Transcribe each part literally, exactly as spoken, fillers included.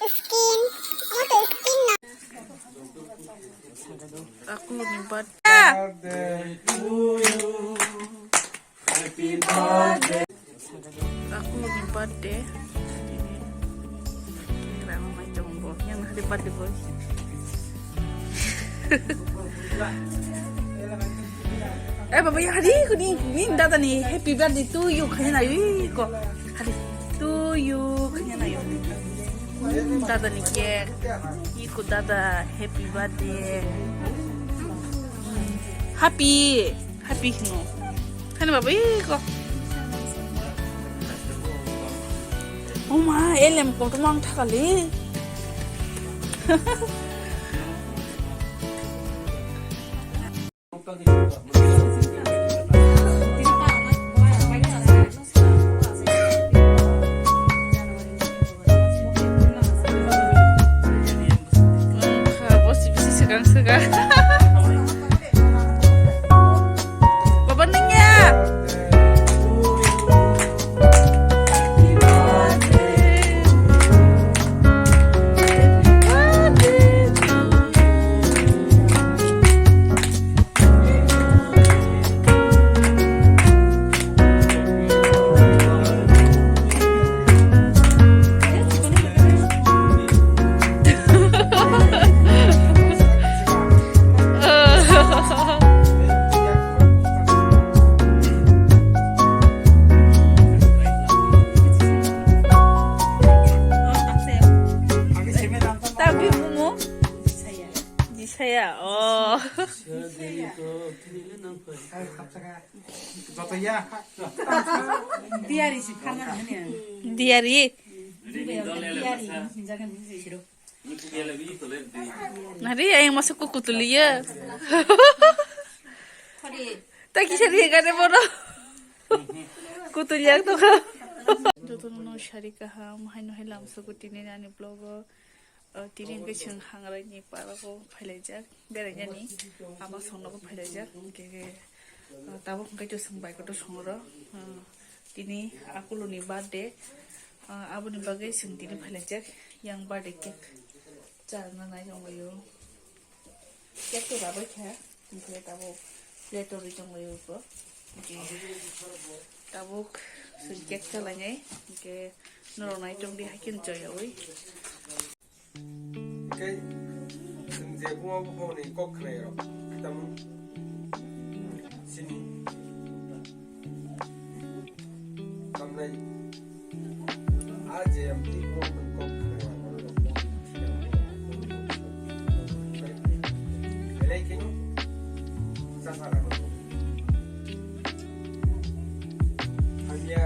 Skin, moto skin na. Aku ni birthday. Aku ni birthday. Ini. Ini rama mai tong bo. Yang hari birthday boy. Eh, baba, ya, hari ko ni, ni dada ni happy birthday to you kanya na yu ko. Hari to you kanya na yu. Dada ni cake. Iko dada happy birthday. Happy. Happy hino. Hani baba iko. Oma, elem kotomang thakali. Baba nungya. Tabi bumu? Jisaya, oh. Joto ya. Diari si pharma hanya. Diari. Diari, hinjagan hinjai siro. Nari, ayang masuk ku kutulia. Hadi. Tak kisah dia kan, bodoh. Kutulia tu kan. Joto no sari kaham, hai no hai lam suku tini nani vlog o. O, tini hwnkhe chwng Hangraini park o phailaijak, berainani ama songnogo phailaijak, hwnkhe, o, tabuk hwnkhe to chwng bike o to songro, o, tini Akuluni birthday, o, aboni bagwi chwng tini phailaijak, yang birthday cake charwna nai tonglaio, cake to rabai kha, hwnkhe tabuk plate o rwi tonglaio eko, hwnkhe tabuk chwng cake chalainai, hwnkhe norok nai tongdi haikhe joyaui. Hingke chwng je buma buphangni kok khnairok, tamo chini tamnai a je amtwi buphangni kok khnairok, belai kheno chasarok. Hamya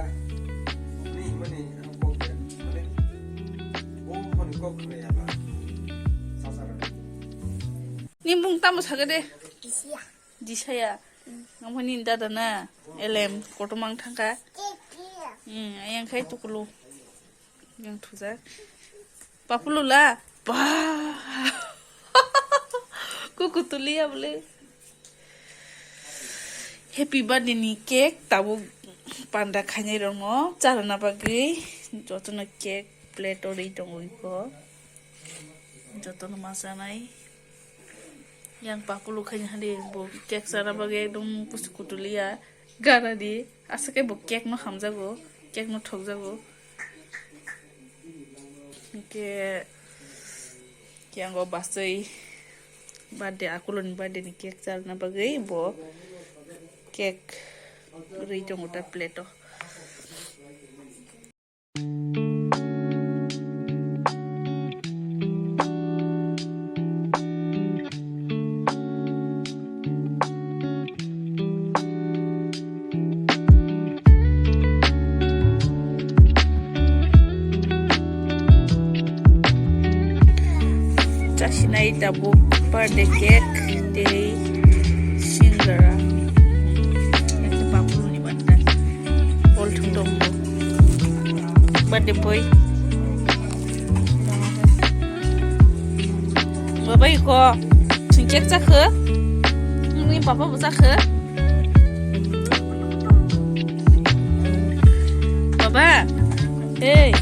ni himani ang kok ya, mane bo honi kok khna ya ba. Sasa ra. Ni mung tamo saga de? Jisaya. Jisaya. Ang honi dada na elem kotomang thangka. Hmm, ayang khai tukulu. Yang thujak. Papulula. Ba. Kuku tulia bole. Happy birthday ni cake tabuk panda khainai rokno charwna bagwi jotono cake plate o rwi tongo iko. Jotono ma chanai. Yang papulu khaina hadi bo cake chana bagwi ekdom kusu kutulia. Gana di, aswk khe bo cake no hamjago, cake no thokjago. Hwnkhe, khe ang o bachwi birthday, Akuluni birthday ni cake charwna bagwi bo cake rwi tongo ta plate o. Chasinai tabuk birthday cake tei singara. Eke papuruni bata. Polthum dong bo. Birthday boy. Babai ko. Sing cake chakhe? Ni papa bo chakhe? Baba. Hey.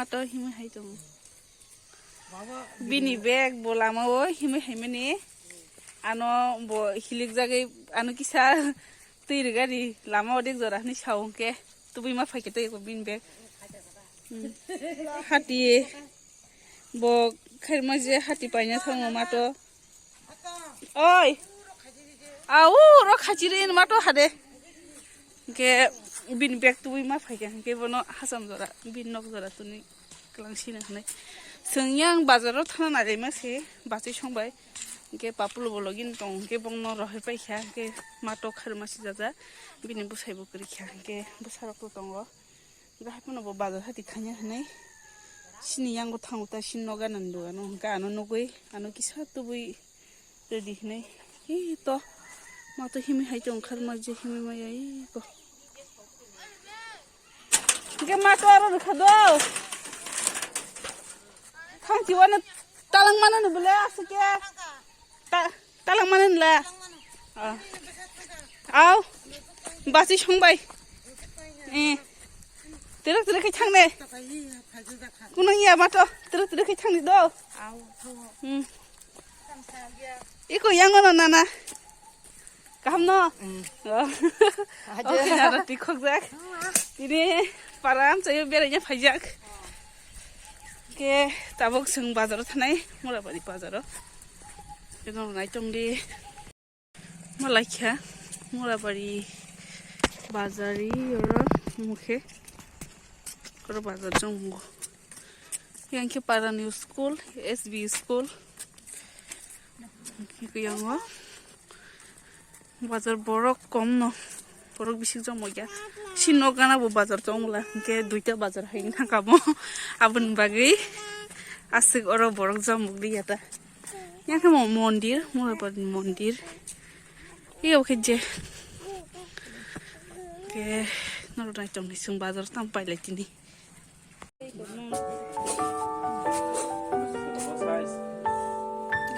Ato himwi hai tongo. Bini bag bo lama o himwi hai mani. Ano bo hilik jagwi ano kisa twi rwgani lama o dek jora hinwi sao hwnkhe tubui ma phaikhe tei bini bag. Hmm. Hati bo khairma je hati paina thango mato. Oi. Au ro khachiri mato hade. Hwnkhe bini bag tubui ma phaikha hwnkhe bono hacham jora bini nok jora tuni kwlang sina hwnwi. Chwng yang bazaro thana nailaima se bachwi songbai. Hwnkhe papulo bo login tong hwnkhe bongno rohorpai kha hwnkhe mato khairma sijaja bini bwsai bo kwrwi kha hwnkhe bwsarok to tongo. Hwnkhe hai phano bo bazar hati khaina hwnwi sini yango thango ta sini nogo nang dogano hwnkhe ano nugwi ano kisa tubui ready hinwi. Ih, to. Ma to himwi hai tong kharma je himwi maya, ih, ko. Hwnkhe ma to aro rwkha do. Thangchi wano talang mano no bole aswk ya. Ta-, talang mano no la. Ah. Au. Basi songbai. Eh. Terek terek khai thang de. Kunang ya ma to. Terek terek khai thang di do. Hmm. Iko yang ono nana. Kaham no? Mm. Oh. Hajar. Okay, nana tikhok jak. Ini param sayo beraina phaijak. Ke tabok seng bazaro thanai, Murabari bazaro. Ino nai tong di. Malaikha Murabari bazari oro mukhe. Oro bazar jong mungo. Yang khe para new school, S B school. Yang o bazar borok kom no, borok bisik jong moya. Si nok gana bo bazar tong mula, hingke duita bazar hai thang kamo. Aboni bagwi aswk oro borok jong muk liya ta. Yang khe mo mondir, Murabari mondir. Iyo khe je. Ke norok nai tong ni sung bazar tam pai lai tini.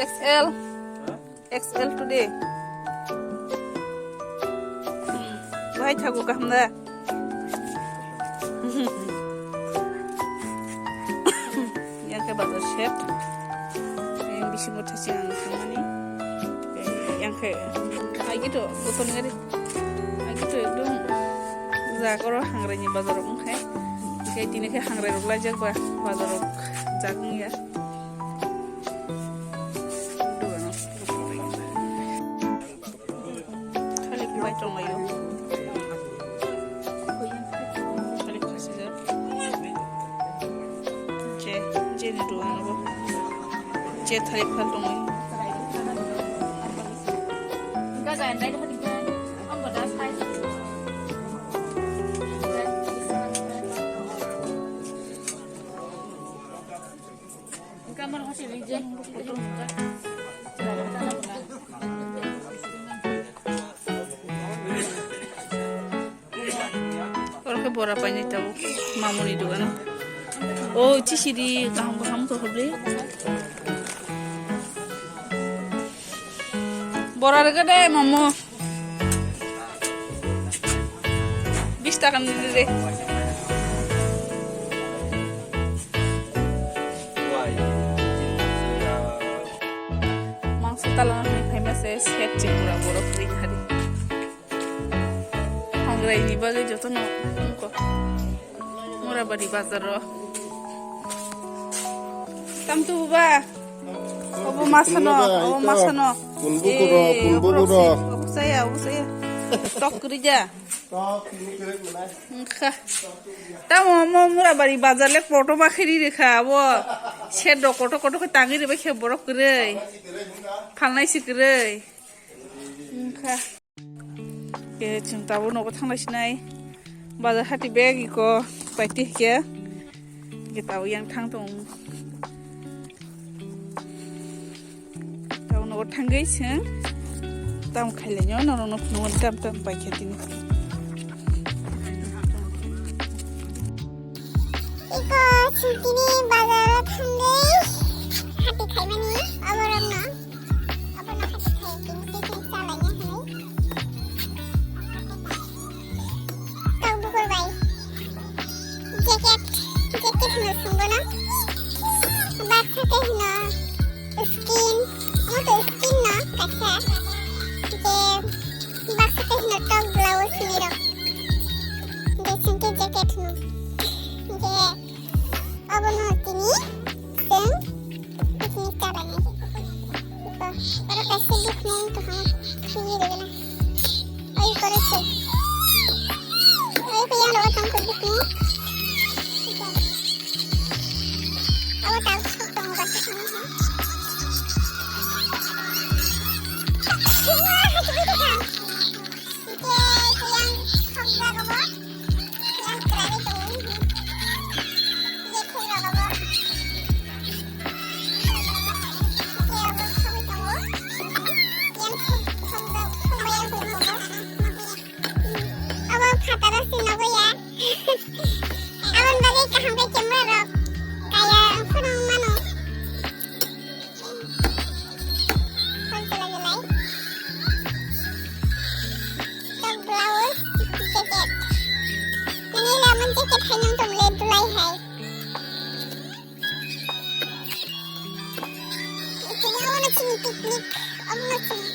X L. X L today. Bahai thago kaham da. Yang khe bazar set. Yang bisingo thasi ang thangmani. Yang khe agi to botol ngari. Agi to ekdom jagoro hangrai ni bazar wngkhe. Khe tini khe hangrai rok laijak ba bazar rok jak wngya. Thalik bai tonglaio. Thalik khasijak. Je, je ni dugan bo. Je thalik phal tonglaio. Oro khe bora painai tabuk mamoni dogano. O chisidi kaham kaham to hoble. Bora rega de mamo. Bis taka ni de. Mangso talang ni phaima se set chikura borok ring hari. Hangrai ni bagwi joto no wngkha. Murabari bazar o. Tam tu ba. Obo masano, obo masano. Punbu kuro, punbu kuro. Obo saya, obo saya. Tok rija. Wngkha. Tamo mo Murabari bazar le koto ba khiri rikha abo. Sedo koto koto khe tangi ribai khe borok kwrwi. Phalnai si kwrwi. Wngkha. Ke chwng tabuk nogo thanglai sinai. Bazar hati bag iko paiti khe. Ke tabuk yang thang tong. Tamo nogo thangwi chwng tam khailaino norokno phunukmani tam tam paikha tini. Iko chwng tini bazaro thangwi hati khaimani oborokno. Obono hati khai tini tei tei chalaina hinwi. Tok bukur bai jacket, jacket hwnwi swngo. Tei hino skin, omo to skin no kaisa je baksa tei hino top blouse ni rok. Je singke jacket hino. Je obo no tini chwng picnic ta bai nai. Oro kaisa biknai kaham khwi rwgwla. Oi kore se. Oi khe yang rogo tong khe biknai. Abo tak sok tongo kaisa khana ha. Hingke yang sok jaga bo. Yang kwrwi tongo. Yang khwi rogo bo. Abo phataro se nogo ya. Aboni bagwi kaham khe camera rok kaya wngphano wng mano. Hol belai belai. Tok blouse, jacket. Nini lamon jacket hai nang tong le belai hai. Tini abono chini picnic, abono chini